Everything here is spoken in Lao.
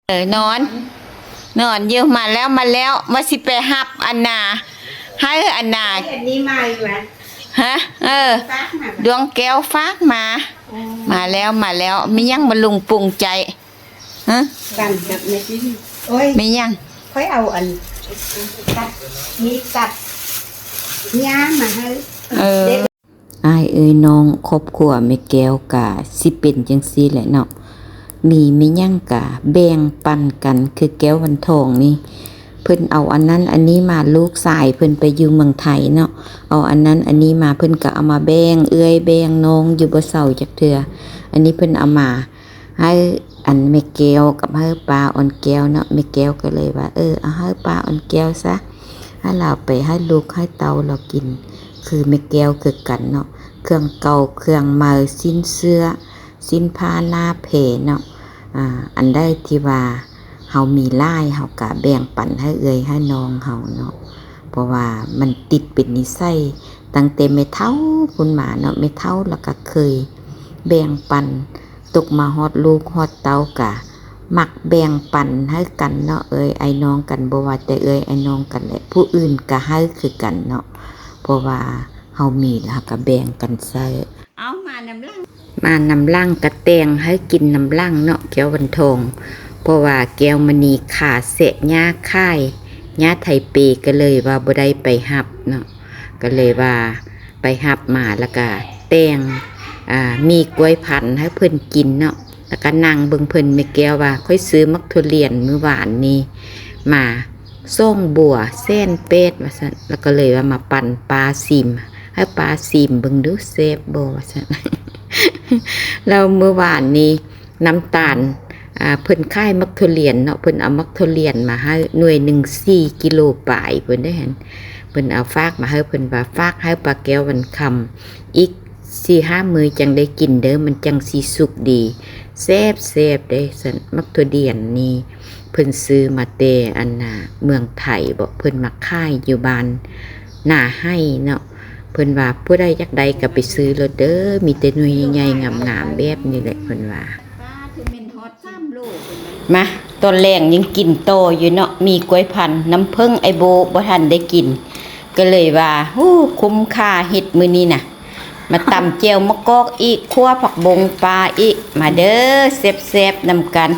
ເອີ ນອນ ນອນຢູ່. ມາແລ້ວ ມາແລ້ວ ວ່າຊິໄປຮັບອັນນ່າ ໃຫ້ອັນນ່າ ອັນນີ້ມາອີກແລ້ວ ຮະ ເອີ ຝາກມາ ດວງແກ້ວຝາກມາ. ອໍ ມາແລ້ວ ມາແລ້ວ. ມີຫຍັງບໍ່ລຸງປຸງໃຈ? ຮະ ກັນກັບແມ່ຈິ້ນ. ໂອ້ຍ ມີຫຍັງ? ຂ້ອຍເອົາອັນ ຕັດ ມີດຕັດຫຍ້າມາໃຫ້. ເອີ ເດັກ ອ້າຍເອີຍນ້ອງ ຄອບຄົວແມ່ແກ້ວກະຊິເປັນຈັ່ງຊີ້ແຫຼະເນາະ ມີແມ່ນຫຍັງກະແບ່ງປັນກັນ. ຄືແກ້ວວັນທອງນີ້ ເພິ່ນເອົາອັນນັ້ນອັນນີ້ມາ ລູກຊາຍເພິ່ນໄປຢູ່ເມືອງໄທເນາະ ເອົາອັນນັ້ນອັນນີ້ມາ ເພິ່ນກະເອົາມາແບ່ງເອື້ອຍແບ່ງນ້ອງຢູ່ ບໍ່ເຊົາຈັກເທື່ອ. ອັນນີ້ເພິ່ນເອົາມາ ໃຫ້ອັນແມ່ແກ້ວກັບໃຫ້ປ້າອ່ອນແກ້ວເນາະ. ແມ່ແກ້ວກໍເລີຍວ່າ ເອີ ເອົາໃຫ້ປ້າອ່ອນແກ້ວຊະ ໃຫ້ລາວໄປໃຫ້ລູກໃຫ້ເຕົ້າລາວກິນ. ຄືແມ່ແກ້ວຄືກັນເນາະ ເຄື່ອງເກົ່າເຄື່ອງໃໝ່ ສິ້ນເສື້ອ ສິ້ນຜ້າໜ້າແພເນາະ ອາ ອັນໃດທີ່ວ່າເຮົາມີຫຼາຍ ເຮົາກະແບ່ງປັນໃຫ້ເອື້ອຍໃຫ້ນ້ອງເຮົາເນາະ ເພາະວ່າມັນຕິດເປັນນິໄສຕັ້ງແຕ່ແມ່ເຖົ້າພຸ້ນມາເນາະ. ແມ່ເຖົ້າລາວກະເຄີຍແບ່ງປັນ ຕົກມາຮອດລູກຮອດເຕົ້າກະມັກແບ່ງປັນໃຫ້ກັນເນາະ ເອື້ອຍອ້າຍນ້ອງກັນ. ບໍ່ວ່າແຕ່ເອື້ອຍອ້າຍນ້ອງກັນແຫຼະ ຜູ້ອື່ນກະໃຫ້ຄືກັນເນາະ ເພາະວ່າເຮົາມີແລ້ວເຮົາກະແບ່ງກັນໃຊ້. ເອົາມານຳຫຼັງ ມານຳຫຼັງກະແຕ່ງໃຫ້ກິນນຳຫຼັງເນາະ ແກ້ວວັນທອງ. ເພາະວ່າແກ້ວມະນີຄາແຊະຫຍ້າຂາຍ ຫຍ້າໄທເປ ກໍເລີຍວ່າບໍ່ໄດ້ໄປຮັບເນາະ ກໍເລີຍວ່າໄປຮັບມາ ແລ້ວກະແຕ່ງ ອາ ໝີ່ກ້ວຍພັນໃຫ້ເພິ່ນກິນເນາະ ແລ້ວກະນັ່ງເບິ່ງເພິ່ນ. ແມ່ແກ້ວວ່າ ຂ້ອຍຊື້ໝາກຖົ່ວລຽນມື້ວານນີ້ມາສອງບົວ ແສນແປດ ວ່າຊັ້ນ ແລ້ວກໍເລີຍວ່າມາປັນປ້າຊີມ ໃຫ້ປ້າຊີມເບິ່ງດູແຊບບໍ່ ວ່າຊັ້ນ. ແລ້ວມື້ວານນີ້ ນ້ຳຕານ ອາ ເພິ່ນຂາຍໝາກຖົ່ວລຽນເນາະ ເພິ່ນເອົາໝາກຖົ່ວລຽນມາໃຫ້ໜ່ວຍໜຶ່ງສີ່ກິໂລປາຍພຸ້ນເດ້ຫັ້ນ ເພິ່ນເອົາຝາກມາໃຫ້ ເພິ່ນວ່າຝາກໃຫ້ປ້າແກ້ວວັນຄຳ ອີກສີ່ຫ້າມື້ຈັ່ງໄດ້ກິນເດີ ມັນຈັ່ງຊິສຸກດີ ແຊບໆເດ້ຊັ້ນ. ໝາກຖົ່ວລຽນນີ້ເພິ່ນຊື້ມາແຕ່ອັນນ່າເມືອງໄທບໍ ເພິ່ນມາຂາຍຢູ່ບ້ານນາໄຮ່ເນາະ. ເພິ່ນວ່າຜູ້ໃດຢາກໄດ້ກໍໄປຊື້ໂລດເດີ ມີແຕ່ໜ່ວຍໃຫຍ່ໆງາມໆແບບນີ້ແຫຼະ ເພິ່ນວ່າ. ມາ ຕອນແລງຍັງກິນຕໍ່ຢູ່ເນາະ ໝີ່ກ້ວຍພັນ ນ້ຳເຜິ້ງອ້າຍໂບບໍ່ທັນໄດ້ກິນ ກໍເລີຍວ່າ ໂອ້ ຄຸ້ມຄ່າເຮັດມື້ນີ້ນະ. ມາຕຳແຈ່ວມະກອກອີກ ຂົ້ວຜັກບົງປາອີກ ມາເດີ ແຊບໆນຳກັນ.